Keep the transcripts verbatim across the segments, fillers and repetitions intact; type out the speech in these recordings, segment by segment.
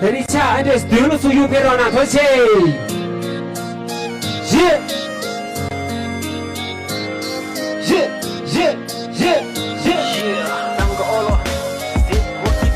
ད་རེས་ཕྱག་ཨ་འདྲས་མདུན་ལ་ཚུགས་ཡོང་ཕེབས་རོགས་གནང་། ཐུགས་རྗེ་ཆེ། ཡེ། ཡེ། ཡེ། ཡེ།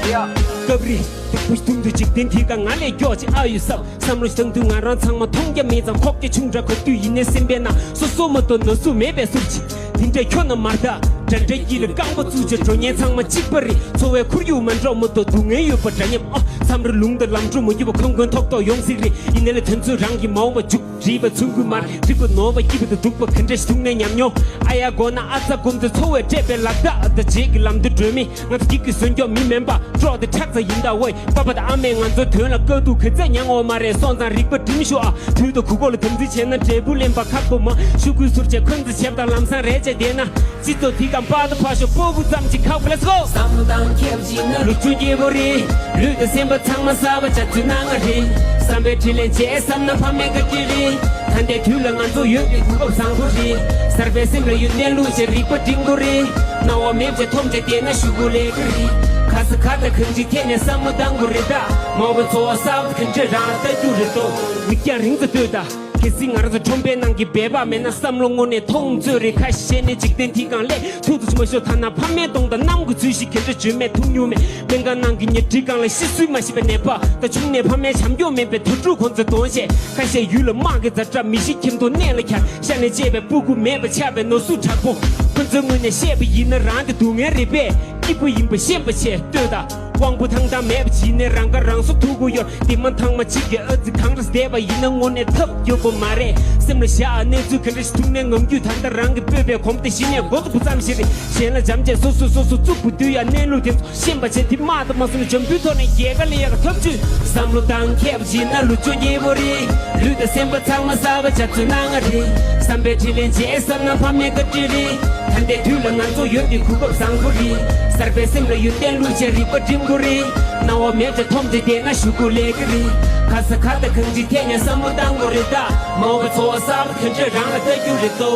ཡེ། སྐབས་རེ་སྡུག་པོ་ཐུག་དུས་འཇིག་རྟེན་འདི་ཀ་ང་ལས་མགྱོགས་ཅིག་ཨ་ཡོད་བསམ། བསམ་བློ་བཏང་དུས་ང་རང་ཚང་མ་མཐོང་རྒྱ་མེད་ཙང་། ཁོག་རྒྱ་ཆུང་དྲགས་ག་དུས་ཡིན་ནའི་སེམས་པའི་ནང་སོ་སོ་མ་གཏོགས་ན་ཟུག་མེད་པའི་ཟུག་ཅིག་དེ་འདྲ་ཁྱོན་ནས་མ་རེད་ད། འདྲ་འདྲ་དཀྱིལ་ལ་རྐང་པ་བཙུགས་བྱས་འགྲོ་མཁན་ཚང་མ་གཅིག་པ་རེད། འཚོ་བའི་ཁོར་ཡུག་མ་འདྲ་མ་གཏོགས་སྡུག་བསྔལ་ཡོད་པ་འདྲ་མཉམ། ཨ། མཚམས་རེ་ལུང་དང་ལམ་འགྲོ་མ་ཡོད་པ་ཁོན་ཁོན་ཐོག་ཐོག་ཡོང་སྲིད་རེད། ཡིན་ནའི་ལས་དོན་ཚོ་རང་གིས་མ་འོངས་པ་མཇུག་སྒྲིལ་བ་མཚོན་གྱི་མ་རེད། འགྲིག་པ་ནོར་བ་སྐྱིད་པ་དང་སྡུག་པ་ག་འདྲ་ཞིག་ཐུག་ནའི་ཉམས་མྱོང་ཨ་ཡ་དགོས་ན། ཨ་ཙ་སྒོམ་དུས་འཚོ་བས་སྤྲད་པའི་ལག་རྟགས་དང་རྗེས་ཀྱི་ལམ་དུ་བགྲོད་མི། ང་ཚོ་སྒེར་གྱི་བཟོས་འཇོག་མི་མིན་པ། གྲོགས་དང་ཁྲག་རྩ་ཡིན་ད་ཝེ། པ་ཕ་དང་ཨ་མས་ང་ཚོའི་དོན་ལ་དཀའ་སྡུག་ག་ཚད་མྱངས་ཡོད་མ་རེད། སོང་ཙང་རིག་པ་སྒྲིམ་ཤོག་ཨ། དུས་དང་གུས་ཁོག་ལ་དམ་འཛིན་བྱས་ན་འབྲས་བུ་ལེན་པ་ཁག་པོ་མ། ཤོག་གུ་ཟུར་བྱས་འཁོན་འཛིན་བྱས་པ་དང་ལམ་སང་རེད་བྱས་བསྡད་ན། སྤྱི་ཚོགས་འདི་གམ་པ་དང་ཕ་ཤོག་སྤོ་བོ་ཙམ་གྱིས་ཁག་པོ། Let's go། བསམ་བློ་བཏང་ཁྱེད་ཀྱིས་ན་ལོ་རྒྱུས་རྒྱས་པོ་རེད། ལུས་དང་སེམས་པ་ཚང་མ་གསར་པ་བྱ་ཚུལ་སྣང་ང་རེད། བསམ་པའི་དྲིན་ལན་འཇལ་བསམ་ན་ཕ་མའི་བཀའ་དྲིན་རེད། ད་ལྟའི་དུས་ལ་ང་ཚོ་ཡོད་པའི་གོ་སྐབས་བཟང་པོ་རེད། གསར་པའི་སེམས་ལ་ཡོན་ཏན་བླུགས་བྱས་རིག་པ་སྒྲིམ་དགོས་རེད། སྣང་བ་མེད་བྱས་མཐོང་བྱས་བསྡད་ན་ཤོག་གུ་ལས་ཀ་རེད། ག་ས་ག་དང་གང་ཅིའི་ཐད་ནས་བསམ་བློ་བཏང་དགོས་རེད་ད། མ་འོངས་པའི་འཚོ་བ་གསར་པ་ག་འདྲས་རང་ལ་ལྟ་རྒྱུ་རེད་དོ། མིག་རྒྱང་རིང་ཙམ་ལྟོས་ད། གལ་སྲིད་ང་རང་ཚོ་ཁྲོམ་པའི་ནང་གི་སྦལ་པ་མེད་ན་བསམ་བློ་དངོས་གནས་ཐོང་ཚོད་རེད། ཁ་ཤས་ནི་འཇིག་རྟེན་འདི་སྒང་ལས་ཐུག་ཏུ་མ་ཤོག་ཐ་ན་ཕ་མའི་གདོང་དང་གནམ་གྱི་ཚུལ་ཞིག་ག་འདྲ་བརྗོད་མེད་ཐུག་མྱོང་མེད། སྨན་ཁང་ནང་གི་ཉལ་ཁྲིའི་སྒང་ལ་ཤི་གསོན་མ་ཤེས་པའི་ནད་པ་དང་ཆུང་ནས་ཕ་མའི་བྱམས་སྐྱོང་མེད་པའི་དུད་འགྲོ་ཁོང་ཚོའི་གདོང་བཤད། ཁ་ཤས་ཡུལ་ལ་དམག་གི་ཛ་དྲག་མི་ཤི་ཁྱིམ་ཐོག་གནས་ལ་འཁྱར། ཤ་ནས་བཅད་པའི་སྤུ་གུ་མེད་པ་ཆགས་པའི་ན་ཟུག་དྲག་པོ། ཁོ་ཚོའི་ངོས་ནས་བཤད་པ་ཡིན་ན་རང་དེ་སྡུག་བསྔལ་རེད་པས། སྐྱིད་པོ་ཡིན་པ་ཤེས་པ་བྱས་ལྟོས་དང་། དབང་པོ་ཐང་ཐང་མེད་པ་བྱས་ནས་རང་ཁ་རང་གསོ་ཐུབ་ཀྱི་ཡོད། དེ་མ་ཐང་མ་གཅིག་གི་ཨ་ཙི་གང་རེ་བསྡད་པ་ཡིན་ན་དངོས་གནས་ཐབས་སྐྱོ་པོ་མ་རེད། སེམས་ལ་བཞག་གནས་ཚུལ་ག་འདྲ་ཞིག་ཐུག་ནའི་ངང་རྒྱུད་ད་ལྟ་རང་གི་སྤོབས་པའི་གོམ་སྟེ་གཞི་ནས་འགོ་ཚུགས་པ་ཙམ་ཞིག་རེད། གཞན་ལ་འཇམ་བྱས་སོ་སོས་སོ་སོ་བཙུགས་པ་དུས་ཡང་གནས་ལུགས་དེ་ཚོ་ཤེས་པ་བྱས། དེ་མ་དང་མ་སོང་ན་འཇམ་པོའི་ཐོག་ནས་རྒྱལ་ཁ་ལེན་ཡག་ཐབས་ཇུས། བསམ་བློ་བཏང་མཁས་པ་བྱས་ན་ལོ་ཆུང་རྒྱལ་པོ་རེད། ལུས་དང་སེམས་པ་ཚང་མ་གསར་པ་བྱ་ཚུལ་སྣང་ང་རེད། བསམ་པའི་དྲིན་ལན་འཇལ་བསམ་ན་ཕ་མའི་བཀའ་དྲིན་རེད། ད་ལྟའི་དུས་ལ་ང་ཚོ་ཡོད་པའི་གོ་སྐབས་བཟང་པོ་རེད། གསར་པའི་སེམས་ལ་ཡོན་ཏན་བླུགས་བྱས་རིག་པ་སྒྲིམ་དགོས་རེད། སྣང་བ་མེད་ཙང་མཐོང་བྱས་བསྡད་ན་ཤོག་གུ་ལས་ཀ་རེད། ག་ས་ག་དང་གང་ཅིའི་ཐད་ནས་བསམ་བློ་བཏང་དགོས་རེད་ད། མ་འོངས་པའི་འཚོ་བ་གསར་པ་ག་འདྲས་རང་ལ་ལྟ་རྒྱུ་རེད་དོ།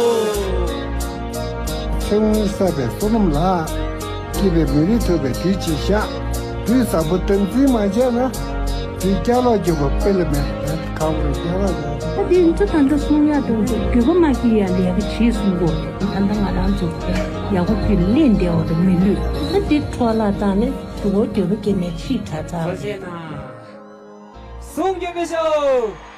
ཚེ་སྔོན་བསགས་པའི་བསོད་ནམས་ལགས། སྐྱིད་པའི་མི་རིགས་ཐོབ་པའི་དུས་ཅིག་ཤག་དུས་བཟང་པོ་དམ་འཛིན་མ་བྱས་ན། དུས་སྐྱ་ལོག་རྒྱུག་པ་དཔེ་ལ་མེད། ད་ག་བར་སྐྱ་ལོག་རྒྱུག་ད་དེ་ཚོ་ད་ལྟ་གསུང་ཡག་འདུག་འགྱོད་པ་མ་སྐྱེ་ཡ་ལས་ཀ་བྱེད་གསུང་གོ་ད་ལྟ་ང་རང་ཚོ་ཡག་པོ་ཅིག་ལེན་བསྡད་འོ་ད་མི་ལུས་ད་དེ་འཕྲོ་བརླག་བཏང་ནས་དུ་གོ་འགྱོད་པ་སྐྱེ་ནས་ཤི་ཁྲ་ཚར། གསུང་རྒྱུ་མི་ཤོག